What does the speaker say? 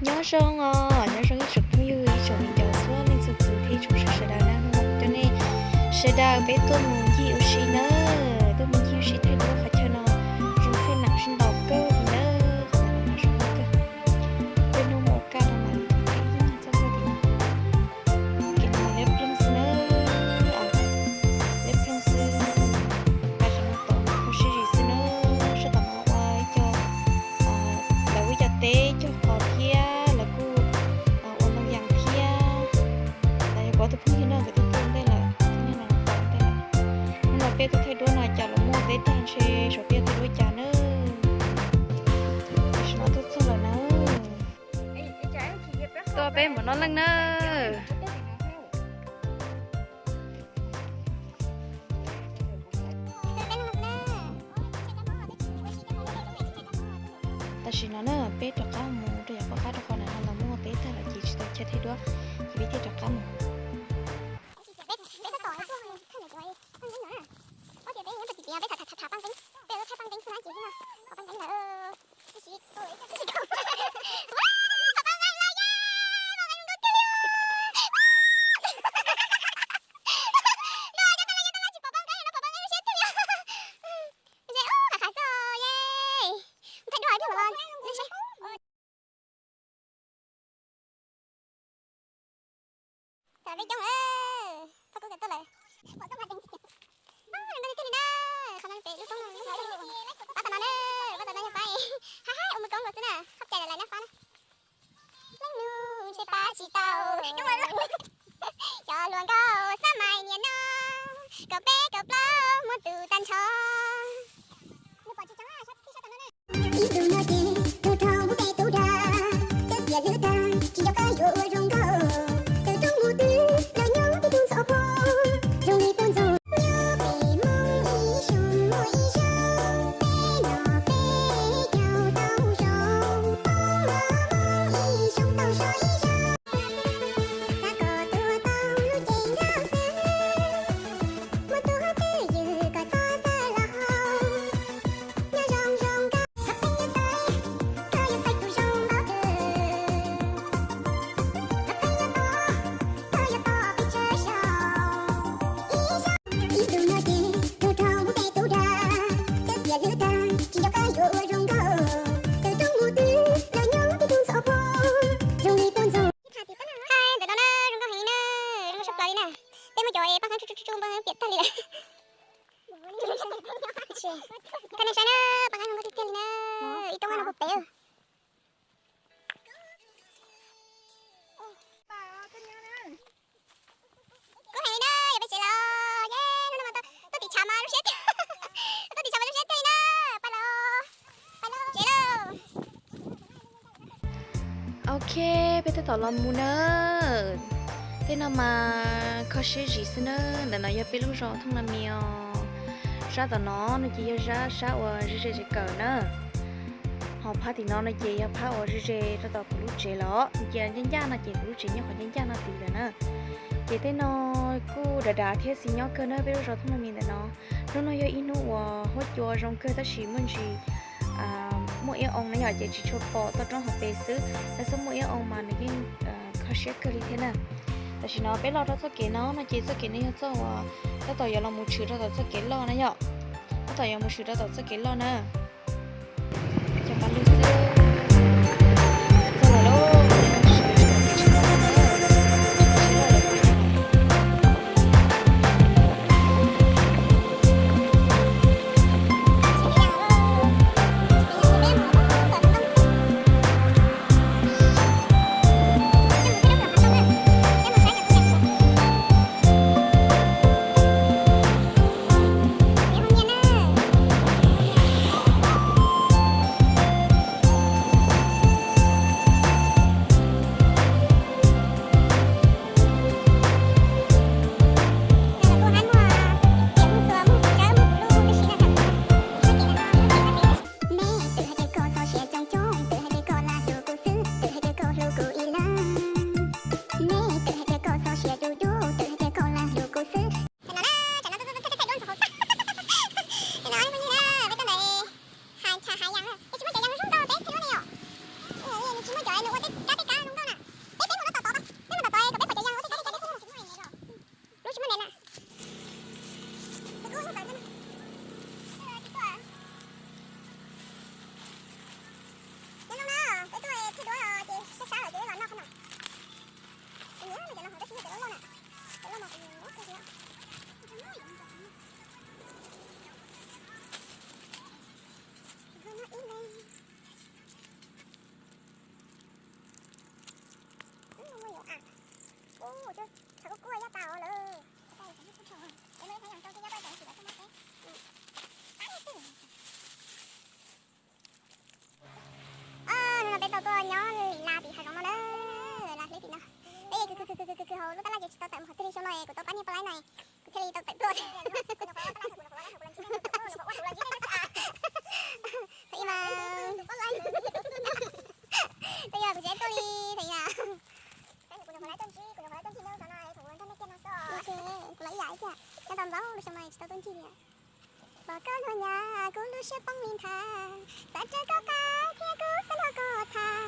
Nyob zoo os, nyob zoo ib tsoom phooj ywg, ib tsoom viv ncaus txhua leej txhua tus thiab ib tsoom saib sawv daws na. Hnub no kuv coj nej sawv daws peb tuaj mus ncig ua si na, tuaj mus ncig ua si thaij duab qhov chaw no zoo thaij nam sib ntaus kawg li na. Qhov no zoo kawg. Tej hnub mus kaj no mas txoj kawg tim no, kev no mas liab ploog xwb na, liab ploog xwb. Pais qhov no tom kho siab zim xwb na, sab tom no ua ib co, lawv ua ib co teb cog qos thiab lawv kuj ua ntoo yas thiab. Lawv yog kuv ob tug phooj ywg no nkawd tuaj tuaj ntej lawm, tus phooj ywg no los tau ntej lawm. Hnub no peb tuaj thaij duab no cas los muaj peb tag ntshe saum peb thaij duab cas na. Tam sim no tuaj txog lawm na. Tuaj peb npaum no leej na. Tam sim no na peb rov qab mus rau yav poj qab rau qhov na ho los muaj peb tag lawm ces tsis tau chaw thaij duab, ces peb thiaj rov qab mus. Tam peb coob, thoj kub kawg tuaj lawm. Zoo nkauj tiag tiag li na, qhov no pem lub roob no, pab tom no na, pab tom no yog pab, ha ha, ua mus koob nkaus xwb na, qhov cai lawv lais nab pab na. Leej nus ntshe pab tsis tau, cov hluas nkauj xab mais niam no, kaum peb kaum plaub muaj tus tag nrho. Ib tug no ces tug rau hub peb tub dag, kawg tias hlwb tag tsis nco qab yuav ua zoo nkauj, tawm rooj mus twg los nyob peb tug ntxhua phom, zoo li poj ntxoog nyob peb Hmoob ib xyoos muaj ib zaug, peb noj peb caug tau zoo, poob los Hmoob ib xyoos tau so ib zaug. Xav kom tuag tau lub cev nkauj xwb, muaj tus hauv twj ywm kom txhob txawj los haus. Nyob zoo zoo nkauj, hab peb nyob txawv, koj yog txhais tus zoo npaum twg, hab peb nyob tod, koj yog tod peb tsaug zog. Ib zaug, ib tug no ces tug rau hub peb tub dag, kawg tias hlwb tag tsis nco qab yuav ua zoo nkauj, tawm rooj mus twg los nyob peb tug ntxhua phom, zoo li poj ntxoog. Ntawm no na zoo nkauj heev na, zoo nkauj sab plaws li na. Peb muab cov paj nqeeb tsuj tsuj tsuj npog piam tag li lawm. Koj nej saib na, paj nqeeb zoo nkauj tiag tiag li na, ib toob no puag pem. Kub heev li na, yog peb tsev los, ye, hnub no mas tuaj tim tshav mas lub siab tiag, tuaj tim tshav mas lub siab tiag li na, pais los, pais los tsev lauj. Ok, peb tab tom los mus na. Tej no mas kho siab zim xwb na. Ntawm no yog peb lub zos Thooj Nas Mis os. Sab tom no no ces yog sab, sab uas ze ze tsev kawm na. Ho phab tim no no ces yog phab uas ze ze rau tom kuv lub tsev los. Ces ncaj ncaj no ces kuv lub tsev nyob qhov ncaj ncaj no tid lawm na. Ces tej no kuj dav dav thiab xis nyob kawg na peb lub zos Thooj Nas Mis ntawm no. Hnub no yog ib hnub uas huab cua zoo kawg tab sis muaj ntsis muaj ib oo na yom, ces tsis tshua pom toj roob hauv pes xwb, tab sis muaj ib oo mas nws yeej kho siab kawg li thiab na. Tam sim no peb los rau txoj kev no no ces txoj kev no yog txoj uas tab tom yuav los mus tshwm rau tom txoj kev loj na yom. Tab tom yuav mus tshwm rau tom txoj kev loj na. Cov pab lug xwb. Txog lawm lauj. Neb twb hais tias koj txhob siab coob coob, twb hais tias koj lam hlub kuv xwb, twb hais tias koj hlub kuv ib leeg. Neb twb hais tias koj txhob siab coob coob, twb hais tias koj lam hlub kuv xwb. Tam no na, tam no tuaj tuaj tuaj thaij duab ntxuav hauv tag. Tam no phooj ywg na, peb tuaj ntawm hav, hav yas, es tsis muaj cov yas zoo nkauj peb thaij duab ne yom. Nws tsis muaj cov nws ua tej kab tej Kws kws kws hauv lub tab laj ces tsis tau tawm mus qhov twg li, xyoo no kuv tau pab niag poj laib no, kuv thiaj li tau tawm tuaj. Thaum ub mas, thaum ub kuv tseem tuaj li, thaum ub kuv nyuam qhuav lawv tuaj ntsib, kuv nyuam qhuav lawv tuaj ntsib no, kuv los ib yam ib tiag, nyob tau ntau lub xyoo no tsis tau tuaj ntsib li. Pom koj hlua nyab kuv lub siab poob li nthav, xav raws koj qab thiab kuv xav nrog koj tham.